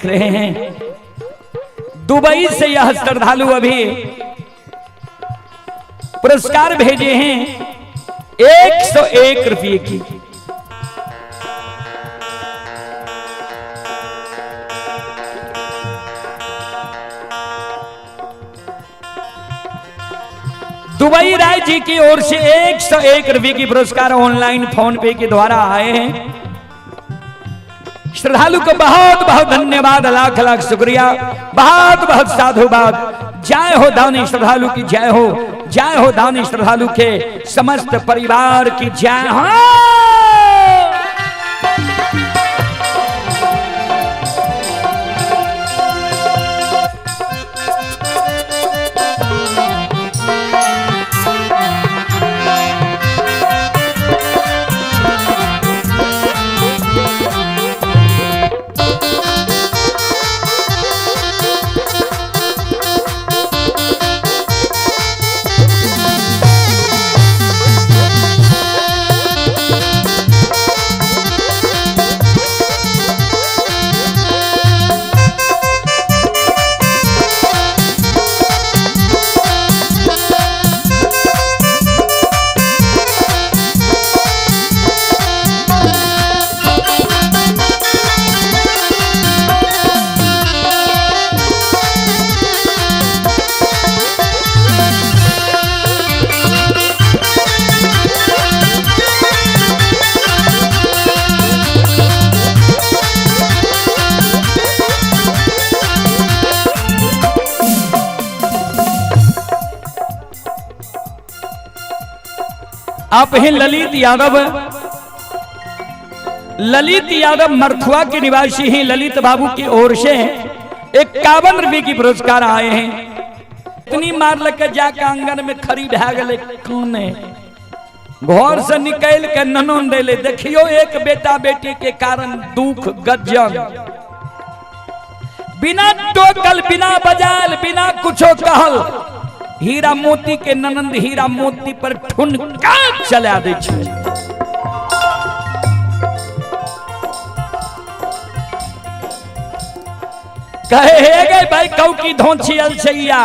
देख रहे हैं। दुबई से यह श्रद्धालु अभी पुरस्कार भेजे हैं 101 रुपये की। दुबई राय जी की ओर से 101 रुपये की पुरस्कार ऑनलाइन फोन पे के द्वारा आए हैं। श्रद्धालु को बहुत बहुत धन्यवाद, लाख लाख शुक्रिया, बहुत बहुत साधुवाद। जय हो दानी श्रद्धालु की जय हो, जय हो दानी श्रद्धालु के समस्त परिवार की जय हो। आप हैं ललित यादव, ललित यादव मरथुआ के निवासी हैं। ललित बाबू की ओर से 51 रुपए की पुरस्कार आए हैं। इतनी मार लग जाके आंगन में खड़ी भै गए, कौन है घर से निकल के ननोन दे। देखियो एक बेटा बेटी के कारण दुख गजन, बिना टोकल बिना बजाल बिना कुछो कहल हीरा मोती के ननंद हीरा मोती पर ठुनका चला दे छै। कहे हे गए भाई कौ की धोछियल छैया,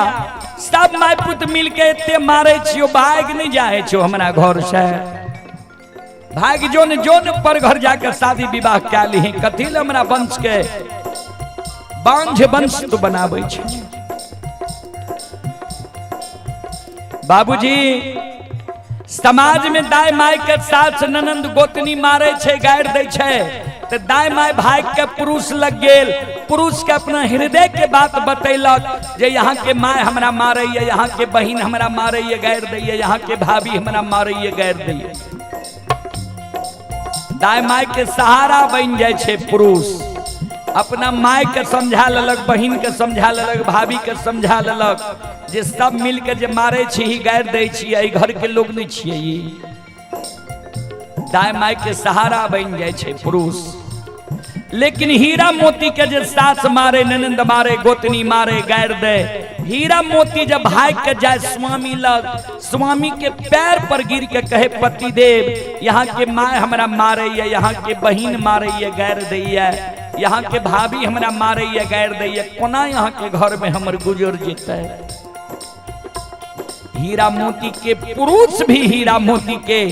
सब my पुत मिल के एते मारे छियो, भाग नहीं जाए छो हमरा घर से, भाग जोन जोन पर घर जाकर शादी विवाह क्या ली, कथी ले हमरा वंश के बांझ वंश तो बनाबै छै। बाबूजी समाज में दाय my के सास ननंद गोतनी मारे छै, गारि दै छै, तो दाय my भाग के पुरुष लग गेल, पुरुष के अपना हृदय के बात बतैलक जे यहाँ के my हमरा मारैया, यहाँ के बहिन हमरा मारैया गारि दैया, यहाँ के भाभी हमरा मारैया गारि दैया। दाय my के सहारा बन जाए छै पुरुष, अपना my के समझा लेलक, बहिन के समझा लेलक, भाभी के समझा लेलक जे सब मिल के जे मारे छी गारि दै छी, एहि घर के लोग नहीं छियै। दाय my के सहारा बन जाए छै पुरुष। लेकिन हीरा मोती के जे सास मारे, ननंद मारे, गोतनी मारे, गारि दे, हीरा मोती जब भाग के जाए स्वामी लग, स्वामी के पैर पर गिर के कहे पति देव यहाँ के my हमरा मारे ये, यहाँ के बहिन मारे ये गारि दैया, यहाँ के भाभी हमरा मारे ये गारि दैया, कोना यहाँ के घर में हमर गुजर जेतै। हीरा मोती के पुरुष भी हीरा मोती के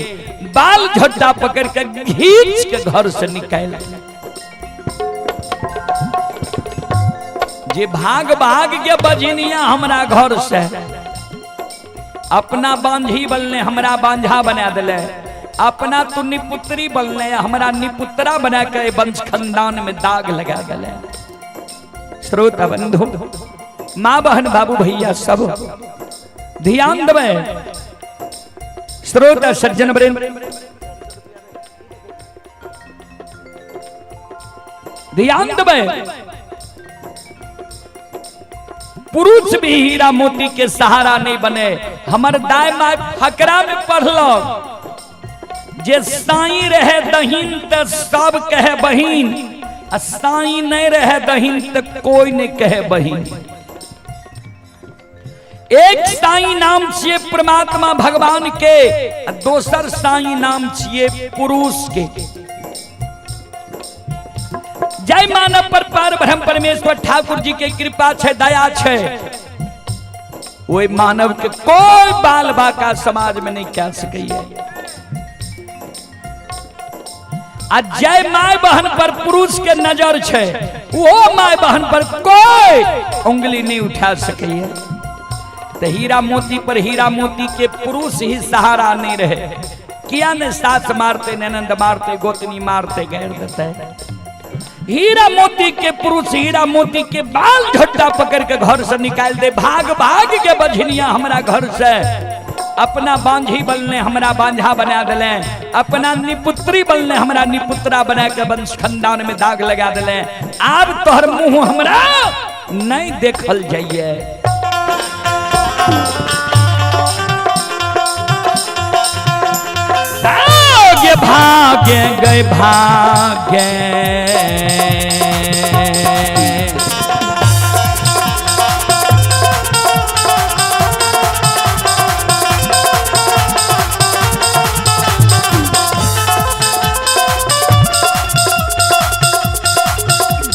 बाल झट्टा पकड़ के घींच के घर से निकाल जे भाग भाग के बजनिया हमरा घर से अपना बांझी बनले हमरा बांझा बना दिले, अपना तू निपुत्री बनले हमरा निपुत्रा बना के वंश खानदान में दाग लगा गले। श्रोता बंधु माँ बहन बाबू भैया सब ध्यान देवे। श्रोता सज्जन वृंद ध्यान देवे। पुरुष भी हीरा मोती के सहारा नहीं बने। हमर दाय my फकरा में पढ़लक जे साई रहे दहीन त सब कहे बहिन, आ साई नहीं रहे दहीन त कोई नहीं कहे बहिन। एक साई नाम छिए परमात्मा भगवान के, आ दोसर साई नाम छिए पुरुष के। जय मानव पर पार ब्रह्म परमेश्वर ठाकुर जी के कृपा छै, दया छै, ओहि मानव के कोई बाल बाका समाज में नहीं कह सकैया। आ जय my बहन पर पुरुष के नजर छै, वो my बहन पर कोई उंगली नहीं उठा सकैया। तो हीरा मोती पर हीरा मोती के पुरुष ही सहारा नहीं रहे, किया ने सास मारते, ननंद मारते, गोतनी मारते, गैर देते। हीरा मोती के पुरुष हीरा मोती के बाल झोटा पकड़ के घर से निकाल दे, भाग भाग के बझनिया हमरा घर से, अपना बांझी बनने हमरा बांझा बना दिले, अपना निपुत्री बनने हमरा निपुत्रा बना के वंश खानदान में दाग लगा दिले। आब तोहर मुंह हमरा नहीं देखल जाइए। भागे भागे गए भागे,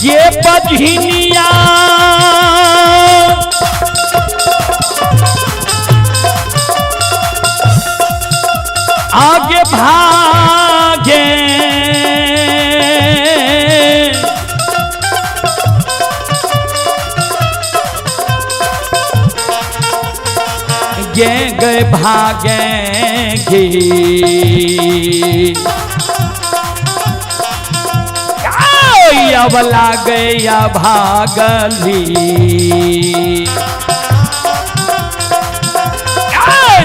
ये बजहिनिया आगे भागे, गे गए भागे गे, अबला गया भागली,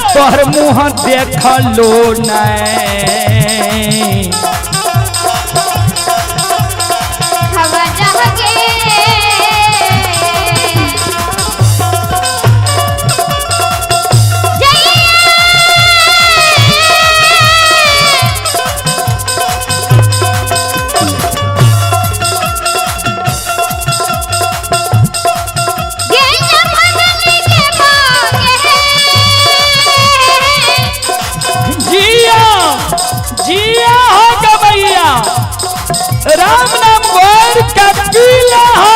तोहर मुँह देखलो नहीं। जिया हो गवैया, राम नाम गौर का पीला हो।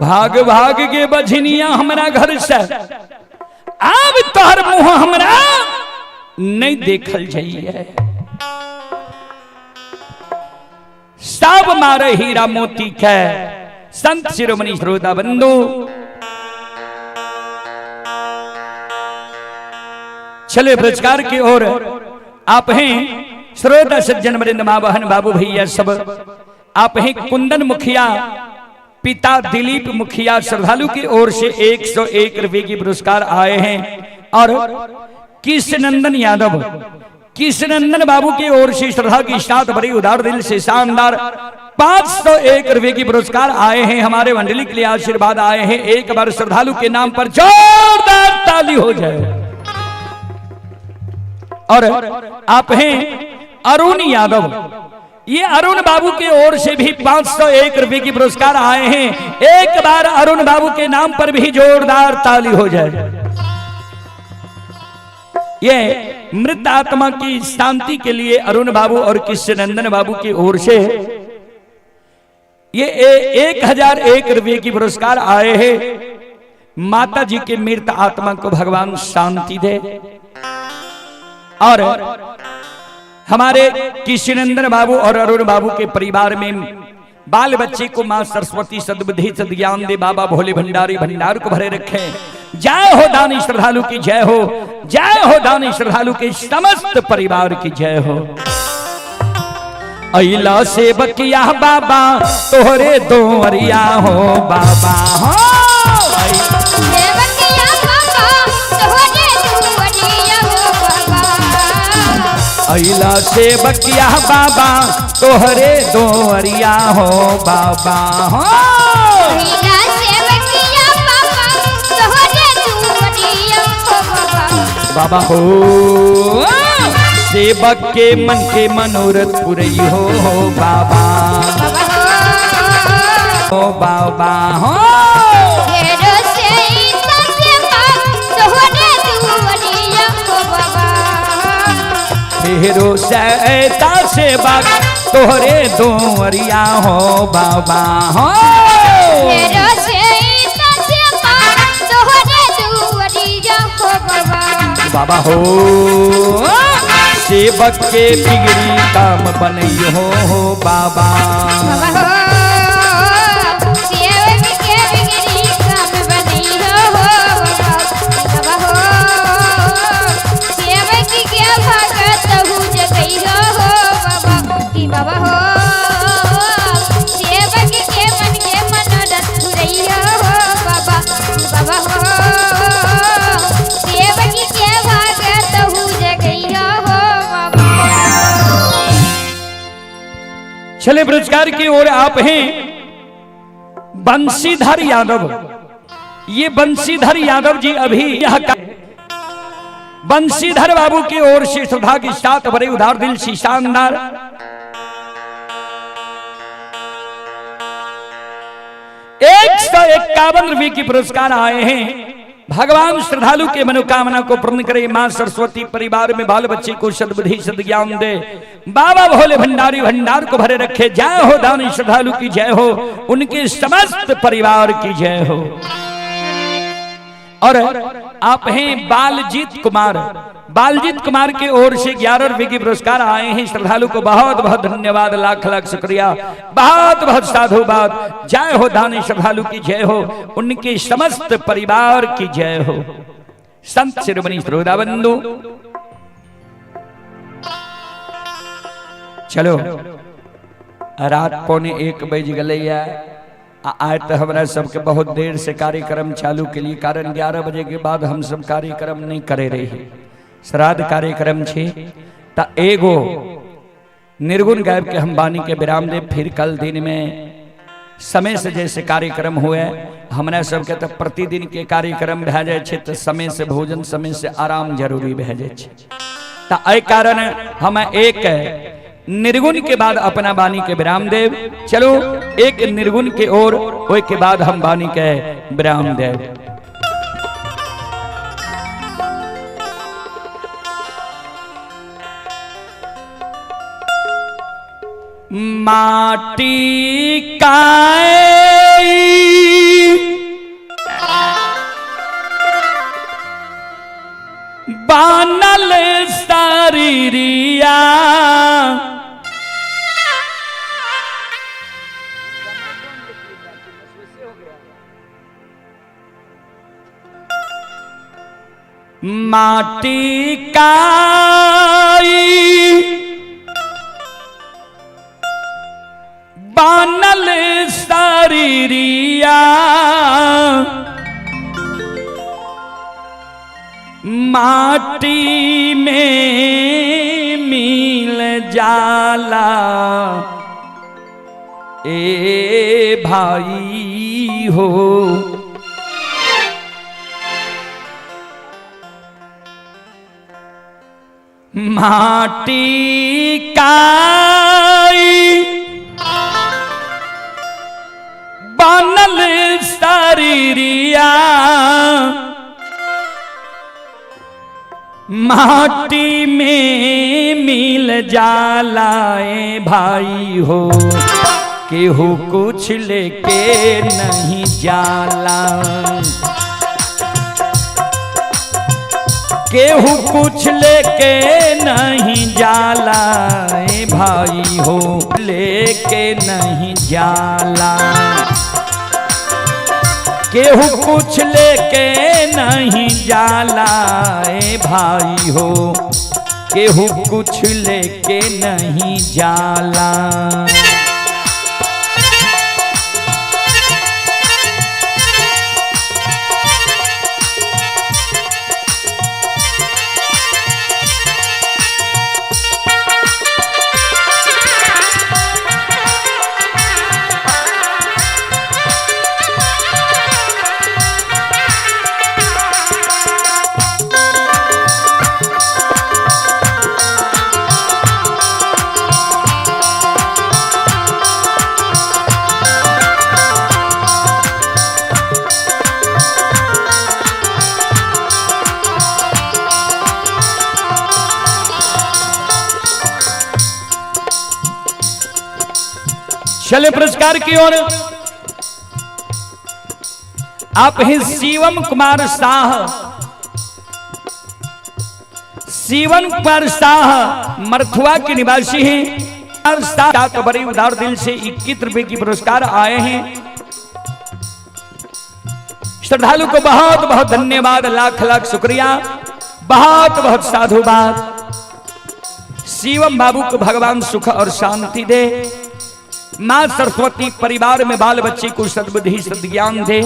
भाग भाग के बझनिया हमरा घर से, अब तोहर मुंह हमरा नहीं देखल जाइए। सब मारे हीरा मोती के संत शिरोमणि श्रोता बंधु, चले पुरस्कार की ओर आप हैं श्रोता सज्जन वृंद, माँ बहन बाबू भैया सब आप हैं। कुंदन मुखिया पिता दिलीप मुखिया श्रद्धालु की ओर से 101 रुपए की पुरस्कार आए हैं। और कृष्णनंदन यादव, कृष्णनंदन बाबू की ओर से श्रद्धा की साथ बड़ी उदार दिल से शानदार 501 रुपए की पुरस्कार आए हैं। हमारे मंडली के लिए आशीर्वाद आए हैं। एक बार श्रद्धालु के नाम पर जोरदार ताली हो जाए। और आप हैं अरुण यादव, ये अरुण बाबू की ओर से भी 501 रुपए की पुरस्कार आए हैं। एक बार अरुण बाबू के नाम पर भी जोरदार ताली हो जाए। ये मृत आत्मा की शांति के लिए अरुण बाबू और कृष्णनंदन बाबू की ओर से ये 1001 रुपए की पुरस्कार आए हैं। माता जी के मृत आत्मा को भगवान शांति दे। और हमारे कृष्णनंदन बाबू और अरुण बाबू के परिवार में बाल बच्चे को मां सरस्वती सद्बुद्धि सद्ज्ञान दे, बाबा भोले भंडारी भंडार को भरे रखे। जय हो दानी श्रद्धालु की जय हो, जय हो दानी श्रद्धालु के समस्त परिवार की जय हो। अइला से बकिया बाबा तोहरे दोरिया हो बाबा हो। अइला सेवकिया बाबा तोहरे दोरिया हो बाबा हो। अइला सेवकिया बाबा तोहरे दुआरिया हो बाबा। बाबा हो सेवक के मन के मनोरथ पुरई हो बाबा। बाबा हो बाबा हो। फेरो से तोहरे दुआरिया हो बाबा। फेरो सैता सेवक तोहरे दोरिया हो बाबा हो। फेरो से तोहरे दुआरिया हो बाबा। बाबा हो सेवक के बिगड़ी काम बनई हो बाबा। बाबा हो सेवक के बिगड़ी काम बनई हो बाबा। बाबा हो सेवक के भगत हु जगई हो बाबा। कि बाबा हो सेवक के मन के मनोरथ पुरई हो बाबा। कि बाबा हो सेवक के भगत हु जगई हो बाबा। चले पुरस्कार की ओर आप हैं बंशीधर यादव। ये बंशीधर यादव जी अभी यह बंशीधर बाबू की ओर से श्रद्धा के साथ बड़े उदार दिल से शानदार 151 रुपये की पुरस्कार आए हैं। भगवान श्रद्धालु के मनोकामना को पूर्ण करे। मां सरस्वती परिवार में बाल बच्चे को सद्बुद्धि सद्ज्ञान दे। बाबा भोले भंडारी भंडार को भरे रखे। जय हो दानी श्रद्धालु की जय हो, उनके समस्त परिवार की जय हो। और आप हैं बालजीत कुमार। बालजीत कुमार के ओर से 11 रुपये के पुरस्कार आए हैं। श्रद्धालु को बहुत बहुत धन्यवाद, लाख लाख शुक्रिया, बहुत बहुत साधुवाद। जय हो दानी श्रद्धालु की जय हो, उनके समस्त परिवार की जय हो। संत शिरोमणि श्रोता बंधु, चलो रात 12:45 बज गए। आए तो हमारा सबके बहुत देर से कार्यक्रम चालू के लिए, कारण 11 बजे के बाद हम सब कार्यक्रम नहीं करे रही, श्राद्ध कार्यक्रम छे। त एगो निर्गुण गायब के हम बानी के विराम दे, फिर कल दिन में समय से जैसे कार्यक्रम हुए हमरा सबके तो प्रतिदिन के कार्यक्रम भए जाए छे, तो समय से भोजन समय से आराम जरूरी भए जाए छे। त एहि कारण हम एक निर्गुण के बाद अपना वाणी के विराम देव। चलो एक निर्गुण के ओर, ओहि के बाद हम वाणी के विराम देव। माटी का बानल शरीरिया, माटी का बानल शरीरिया, माटी में मिल जाला ए भाई हो। माटी का बनल शरीरिया, माटी में मिल जाला ए भाई हो, केहू कुछ लेके नहीं जाला, केहू कुछ लेके नहीं जाला ए भाई हो, लेके नहीं जाला, केहू कुछ लेके नहीं जाला ए भाई हो, केहू कुछ लेके नहीं जाला। चले पुरस्कार की ओर। आप हैं शिवम कुमार शाह। शिवम कुमार शाह मरथुआ के निवासी हैं। शाह तो बड़े उदार दिल से 21 रुपए की पुरस्कार आए हैं। श्रद्धालु को बहुत बहुत धन्यवाद, लाख लाख शुक्रिया, बहुत बहुत साधुवाद। शिवम बाबू को भगवान सुख और शांति दे। मां सरस्वती परिवार में बाल बच्चे को सद्बुद्धि सद्ज्ञान दे।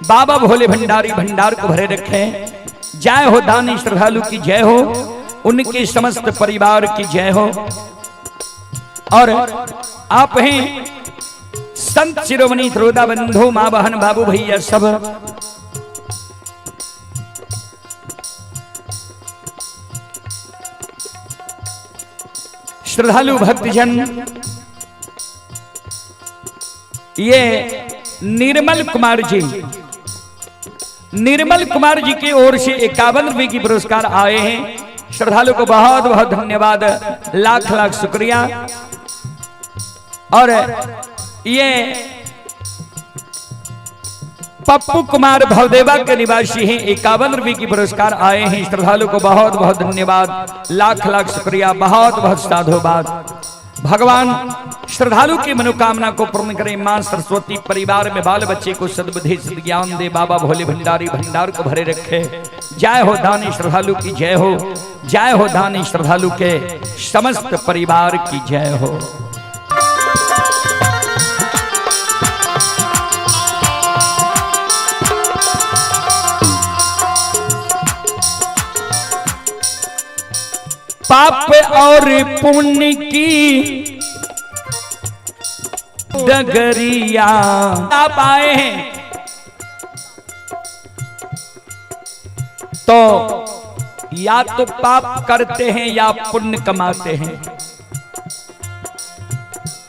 बाबा भोले भंडारी भंडार को भरे रखे। जय हो दानी श्रद्धालु की जय हो, उनके समस्त परिवार की जय हो। और आप हैं संत शिरोमणि त्रोदा बंधु, माँ बहन बाबू भैया सब। श्रद्धालु भक्तजन, ये निर्मल कुमार जी, निर्मल कुमार जी की ओर से 51 रुपए की पुरस्कार आए हैं। श्रद्धालु को बहुत बहुत धन्यवाद, लाख लाख शुक्रिया। और ये पप्पू कुमार भवदेवा के निवासी हैं, 51 रुपए की पुरस्कार आए हैं। श्रद्धालु को बहुत बहुत धन्यवाद, लाख लाख शुक्रिया, बहुत बहुत साधुवाद। भगवान श्रद्धालु की मनोकामना को पूर्ण करें। मां सरस्वती परिवार में बाल बच्चे को सद्बुद्धि सद्ज्ञान दे। बाबा भोले भंडारी भंडार को भरे रखे। जय हो दानी श्रद्धालु की जय हो, जय हो दानी श्रद्धालु के समस्त परिवार की जय हो। पाप और पुण्य की डगरिया आप आए हैं तो या तो पाप करते हैं या पुण्य कमाते हैं।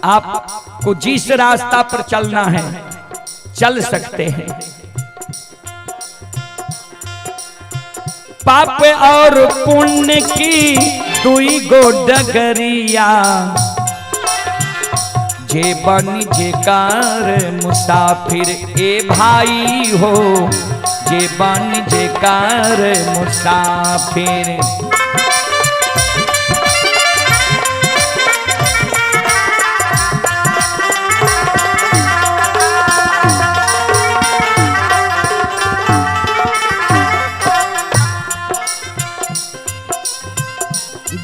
आपको जिस रास्ता पर चलना है चल सकते हैं। पाप और पुण्य की दुई गो डगरिया, जे बन जेकार मुसाफिर ए भाई हो, जे बन जेकार मुसाफिर।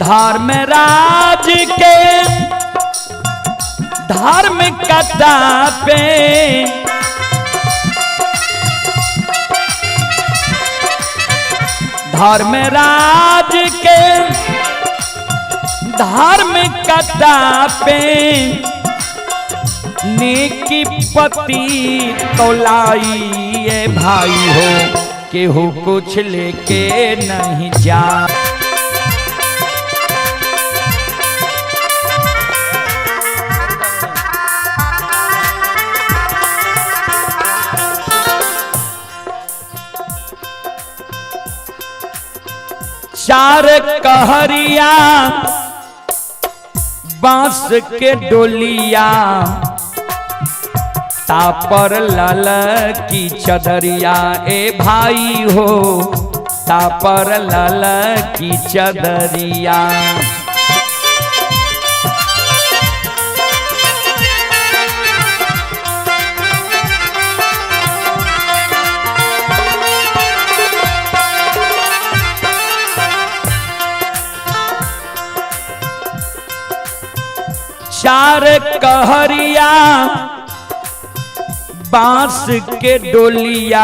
धर्मराज के धर्म कथा पे, धर्मराज के धर्म कथा पे नेकी पति तोलाई ये भाई हो, केहू कुछ लेके नहीं जा। चार कहरिया बांस के डोलिया, तापर लाल की चदरिया ए भाई हो, तापर लाल की चदरिया। चार कहरिया बांस के डोलिया,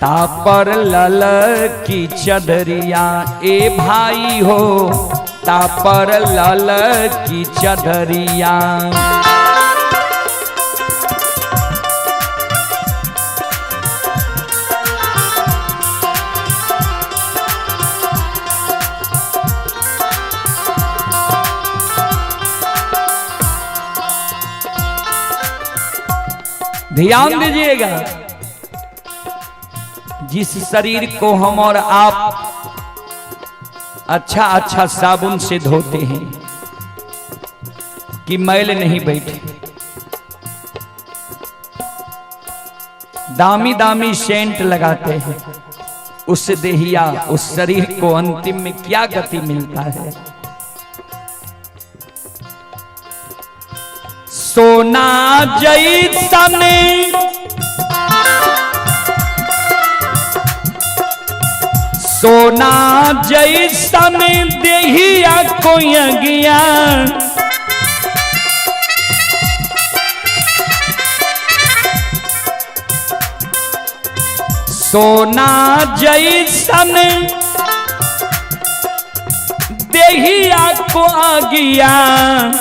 तापर लल की चदरिया ए भाई हो, तापर लल की चदरिया। ध्यान दीजिएगा, जिस शरीर को हम और आप अच्छा अच्छा साबुन से धोते हैं कि मैल नहीं बैठे। दामी दामी सेंट लगाते हैं, उस देहिया उस शरीर को अंतिम में क्या गति मिलता है। सोना जैसन सोना जैसन देहिया कोई अज्ञान, सोना जैसन देहिया को अज्ञान,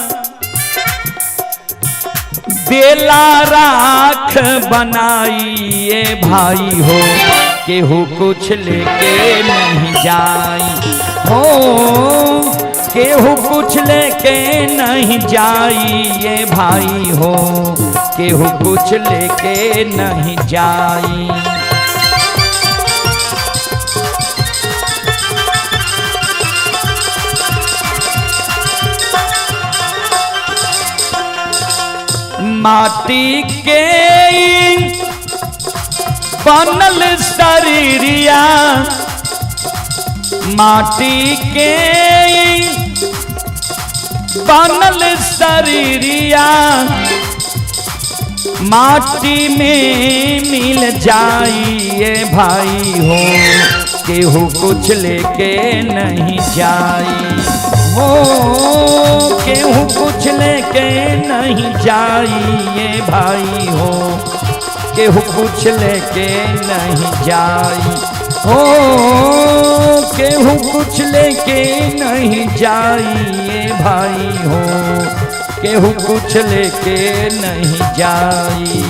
देला राख बनाइए भाई हो, केहू कुछ लेके नहीं जाई हो, केहू कुछ लेके नहीं जाई ये भाई हो, केहू कुछ लेके नहीं जाई। माटी के बनल शरीरिया, माटी के बनल शरीरिया, माटी में मिल जाइए भाई हो, केहू कुछ लेके नहीं जाई हो, केहू कुछ लेके नहीं जाइए भाई हो, केहू कुछ लेके नहीं जाई हो, केहू कुछ लेके नहीं जाइए भाई हो, केहू कुछ लेके नहीं जाई।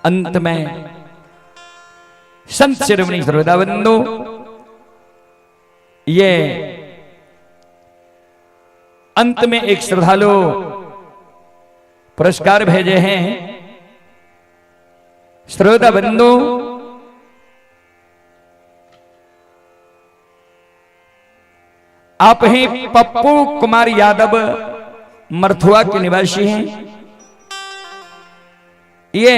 अंत में संत शिरोमणि श्रोताबंधु, ये अंत में एक श्रद्धालु पुरस्कार भेजे हैं। श्रोता बंधु, आप ही पप्पू कुमार यादव मरथुआ के निवासी हैं। ये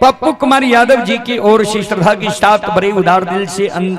पप्पू कुमार यादव जी की ओर से श्रद्धा के साथ बड़े उदार दिल से